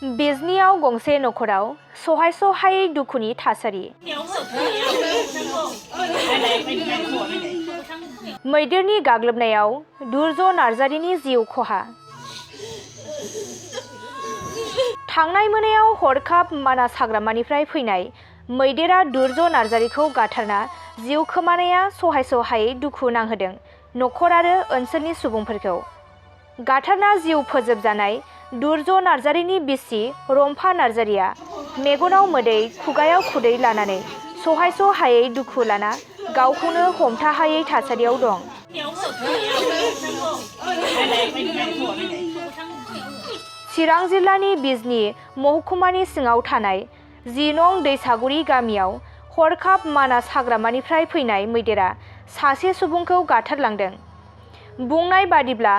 बिजनीआव गंसे नखराव सहाय दुखुनि थासारि। मैदेरनि गाग्लोबनायाव दुर्ज नार्जारिनि जिउ खहा। थांनाय मोनायाव हरखाब मानास हाग्रामानिफ्राय फैनाय मैदेरा दुर्ज नार्जारिखौ गाथारना जिउ खोमानाया सहाय दुखु नांहोदों नखर आरो ओनसोलनि सुबुंफोरखौ। गाथारना जिउ फोजोबजानाय दुर्ज नार्जारिनि बिसि रम्फा नार्जारिया मेगनाव मोदै खुगायाव खुदै लानानै सहाय दुखु लाना गावखौनो हमथाहायै थासारियाव दं। चिरां जिल्लानि बिजनी महकुमानि सिङाव थानाय 10 नं दैसागुरि गामियाव हरखाब मानास हाग्रामानिफ्राय फैनाय मैदेरा सासे सुबुंखौ गाथारलांदों। बुंनाय बादिब्ला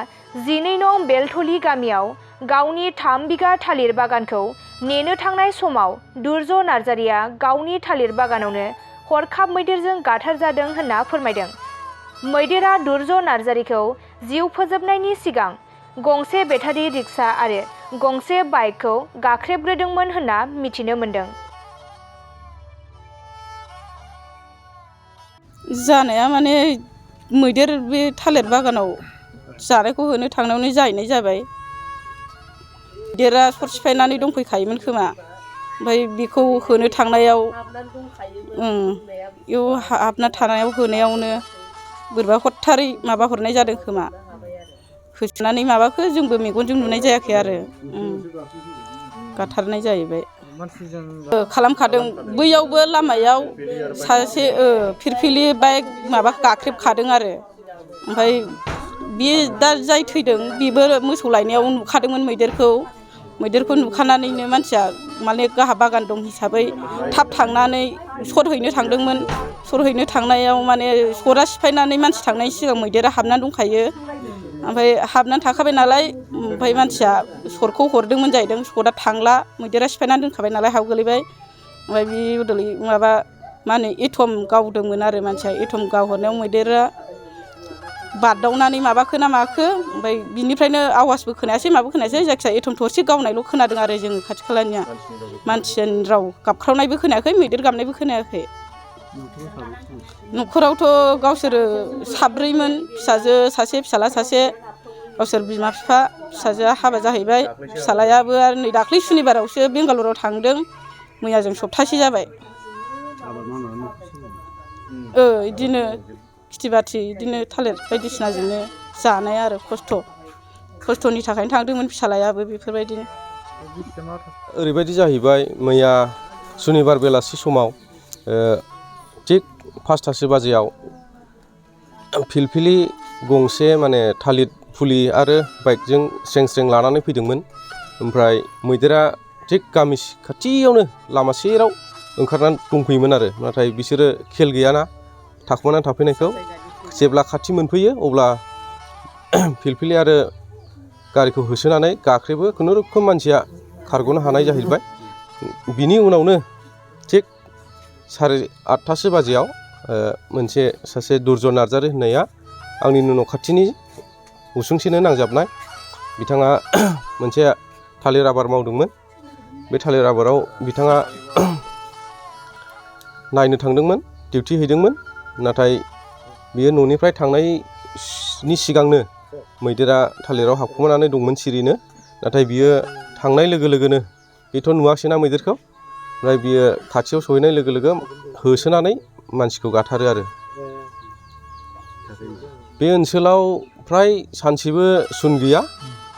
12 नं बेलथलि गामियाव गावनि 3 बिगा थालिर बागानखौ नेनो थांनाय समाव दुर्ज नार्जारिया गावनि थालिर बागानावनो हरखाब मैदेरजों गाथारजादों होनना फोरमायदों। मैदेरा दुर्ज नार्जारिखौ जिउ फोजोबनायनि सिगां गंसे बेटारि रिक्सा आरो गंसे बाइकखौ गाख्रेबग्रोदोंमोन होनना मिथिनो मोन्दों। जानाया माने मैदेर बे थालिर बागानाव जानायखौ होनो थांनायावनो जाहैनाय जाबाय। मैदेरा सर सिफायनानै दंफैखायोमोन खोमा, ओमफ्राय बेखौ होनो थांनायाव बेयाव हाबना थानायाव होनायावनो बोरैबा हथ्थारै माबा हरनाय जादों खोमा। होसोनानै माबाखो जोंबो मेगनजों नुनाय जायाखै आरो गाथारनाय जाहैबाय। खालामखादों बैयावबो लामायाव सासे फिरफिलि बाइक माबा गाख्रेबखादों आरो ओमफ्राय बे दा जाय थैदों बेबो मोसौ लायनायाव नुखादोंमोन मैदेरखौ नुखानानैनो मानसिया माने गाहा बागान दं हिसाबै थाब थांनानै सर हैनो थांदोंमोन। सर हैनो थांनायाव माने सरा सिफायनानै मानसि थांनायनि सिगां मैदेरा हाबनानै दंखायो। ओमफ्राय हाबनानै थाखाबाय नालाय ओमफ्राय मानसिया सरखौ हरदोंमोन जाहैदों। सरा थांला मैदेरा सिफायनानै दोनखाबाय नालाय हाव गोलैबाय। ओमफ्राय बे बदलै माबा मा होनो एथम गावदोंमोन आरो मानसिया। एथम गावहरनायाव मैदेरा बारदावनानै माबाखो ना माखो ओमफ्राय बिनिफ्रायनो आवाजबो खोनायासै माबो खोनायासै जायखिजाया एथम थरसे गावनायल' खोनादों आरो जोङो खाथि खालानिया। मानसिनि राव गाबख्रावनायबो खोनायाखै मैदेर गाबनायबो खोनायाखै। न'खरावथ' गावसोरो साब्रैमोन, फिसाजो सासे फिसाला सासे, गावसोर बिमा बिफा, फिसाजोआ हाबा जाहैबाय। फिसालायाबो आरो नै दाख्लै सुनिबारावसो बेंगालराव थांदों, मैयाजों सप्तासे जाबाय। इदिनो खेथि बाथि इदिनो थालिर बायदिसिनाजोंनो जानाय आरो खस्थ'नि थाखायनो थांदोंमोन फिसालायाबो बेफोरबायदिनो। ओरैबायदि जाहैबाय मैया सुनिबार बेलासि समाव थिग 5टासो बाजियाव फिलफिलि गंसे माने थालिर फुलि आरो बाइकजों स्रें लानानै फैदोंमोन। ओमफ्राय मैदेरा थिग गामि खाथियावनो लामा सेराव ओंखारनानै दंफैयोमोन आरो नाथाय बिसोरो खेल गैयाना थाखुमानानै थाफैनायखौ। जेब्ला खाथि मोनफैयो अब्ला फिलफिलि आरो गारिखौ होसोनानै गाख्रेबो। खुनुरुखुम मानसिया खारग'नो हानाय जाहैबाय। बिनि उनावनो थिग 8:30 बाजियाव मोनसे सासे दुर्ज नार्जारि होननाया आंनिनो न' खाथिनि उसुंसेनो नांजाबनाय, बिथाङा मोनसे थालिर आबाद मावदोंमोन। बे थालिर आबादाव बिथाङा नायनो थांदोंमोन, डिउटि हैदोंमोन। नाथाय बियो न'निफ्राय थांनायनि सिगांनो मैदेरा थालिराव हाबखुमानानै दंमोन सिरिनो। नाथाय बियो थांनाय लोगो लोगोनो बेथ' नुवाखिसैना मैदेरखौ, ओमफ्राय बियो खाथियाव सहैनाय लोगो लोगो होसोनानै मानसिखौ गाथारो आरो। बे ओनसोलाव फ्राय सानसेबो सुन गैया।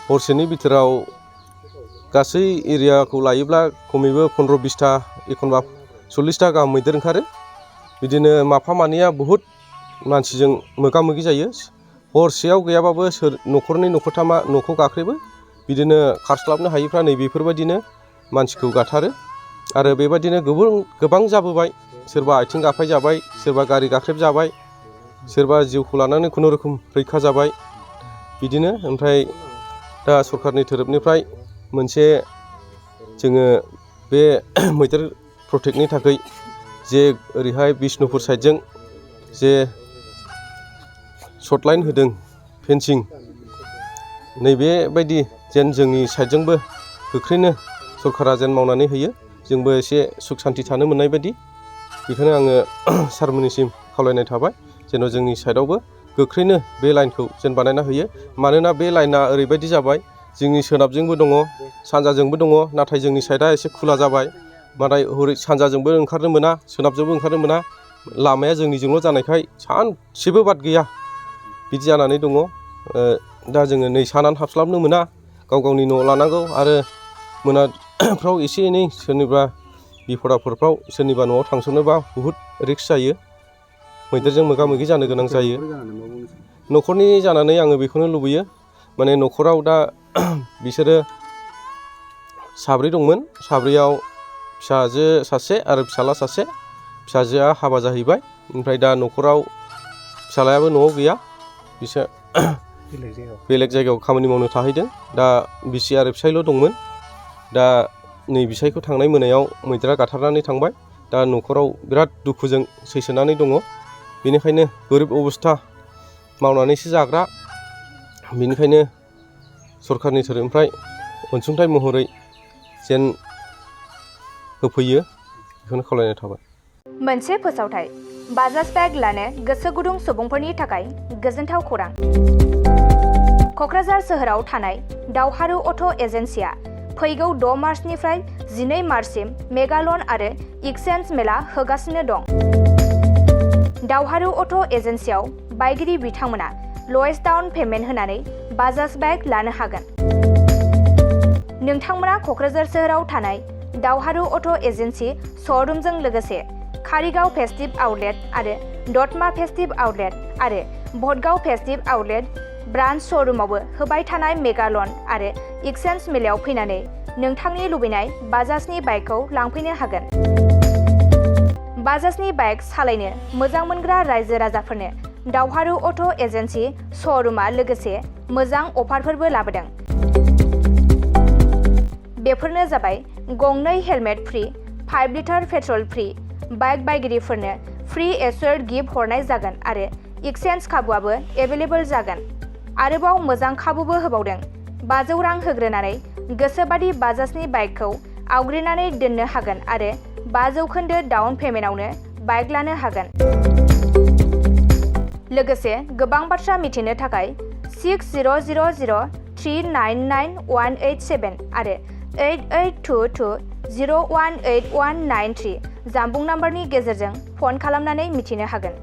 हरसेनि बिथोराव गासै एरियाखौ लायोब्ला खमैबो 15-20टा एखनबा 40टा गाहाम मैदेर ओंखारो। बिदिनो माफा मानैया बहुद मानसिजों मोगा मोगि जायो। हरसेयाव गैयाबाबो न'खरनै न'खरथामा न'खौ गाख्रेबो। बिदिनो खारस्लाबनो हायिफ्रा नै बेफोरबायदिनो मानसिखौ गाथारो। आरो बेबायदिनो गोबां जाबोबाय। सोरबा आथिं गाफाय जाबाय, सोरबा गारि गाख्रेब जाबाय, सोरबा जिउखौ लानानै खुनुरुखुम रैखा जाबाय। बिदिनो ओमफ्राय दा सरकारनि थोरोबनिफ्राय मोनसे जोङो बे मैदेर प्रटेक्टनि थाखाय जे ओरैहाय बिष्णुपुर साइडजों जे शर्ट लाइन होदों फेन्सिं, नैबेबायदि जेन जोंनि साइडजोंबो गोख्रैनो सरकारा जेन मावनानै होयो जोंबो एसे सुख सान्ति थानो मोननाय बायदि बेखौनो आङो सारमोननिसिम खावलायनाय थाबाय जेन' जोंनि साइडआवबो गोख्रैनो बे लाइनखौ जेन बानायना होयो मानोना बे लाइना ओरैबायदि जाबाय जोंनि सोनाबजोंबो दङ सानजाजोंबो दङ नाथाय जोंनि साइडआ एसे खुला जाबाय नाथाय हरै सानजाजोंबो ओंखारनो मोना सोनाबजोंबो ओंखारनो मोना लामाया जोंनिजोंल' जानायखाय सानसेबो बाद गैया बिदि जानानै दङ दा जोङो नै सानानै हाबस्लाबनो मोना गाव गावनि न' लानांगौ आरो मोनाफ्राव एसे एनै सोरनिबा बिपद आफदफ्राव सोरनिबा न'आव थांसनोबा बुहुद रिक्स जायो मैदेरजों मोगा मोगि जानो गोनां जायो न'खरनि जानानै आङो बेखौनो लुबैयो माने न'खराव दा बिसोरो साब्रै दंमोन साब्रैयाव फिसाजो सासे आरो फिसाला सासे फिसाजोआ हाबा जाहैबाय ओमफ्राय दा न'खराव फिसालायाबो न'आव गैया बिसोर बेलेग जायगायाव खामानि मावनो थाहैदों दा बिसि आरो फिसायल' दंमोन दा नै बिसायखौ थांनाय मोनायाव मैदेरा गाथारनानै थांबाय दा न'खराव बिराद दुखुजों सैसोनानै दङ बेनिखायनो गोरिब अबस्था मावनानैसो जाग्रा बेनिखायनो सरकारनि थोरफोनिफ्राय अनसुंथाइ महरै जेन होफैयो बेखौनो खावलायनाय थाबाय। मोनसे फोसावथाय बाजाज बाइक लानो गोसो गुदुं सुबुंफोरनि थाखाय गोजोनथाव खौरां क'क्राझार सोहोराव थानाय दावहारु अट' एजेन्सिया फैगौ 6 मार्चनिफ्राय 12 मार्चसिम मेगालन आरो एक्सचेन्ज मेला होगासिनो दं। दावहारु अट' एजेन्सियाव बायगिरि बिथांमोना लवेस्ट डाउन पेमेन्ट होनानै बाजाज बाइक लानो हागोन। नोंथांमोना क'क्राझार सोहोराव थानाय दावहारु अट' एजेन्सि श'रुमजों लोगोसे कारिगाव फेस्टिभ आउटलेट आरो दतमा फेस्टिभ आउटलेट आरो भटगाव फेस्टिभ आउटलेट ब्रान्च श'रुमावबो होबाय थानाय मेगालन आरो एक्सचेन्ज मेलायाव फैनानै नोंथांनि लुबैनाय बाजाजनि बाइकखौ लांफैनो हागोन। बाजाजनि बाइक सालायनो मोजां मोनग्रा रायजो राजाफोरनो दावहारु अट' एजेन्सि श'रुमा लोगोसे मोजां अफारफोरबो लाबोदों। बेफोरनो जाबाय गंनै helmet free 5 litre petrol free bike बायगिरिफोरनो फ्रि एसुर गिफ्ट हरनाय जागोन आरो एक्सचेन्ज खाबुआबो एभेलेबल जागोन। आरोबाव मोजां खाबुबो होबावदों 500 रां होग्रोनानै गोसोबादि बाजाजनि बाइकखौ आवग्रिनानै दोननो हागोन आरो 5% डाउन पेमेन्टआवनो बाइक लानो हागोन। लोगोसे गोबां बाथ्रा मिथिनो थाखाय 6000399187 आरो 8822018193 जानबुं नाम्बारनि गेजेरजों फन खालामनानै मिथिनो हागोन।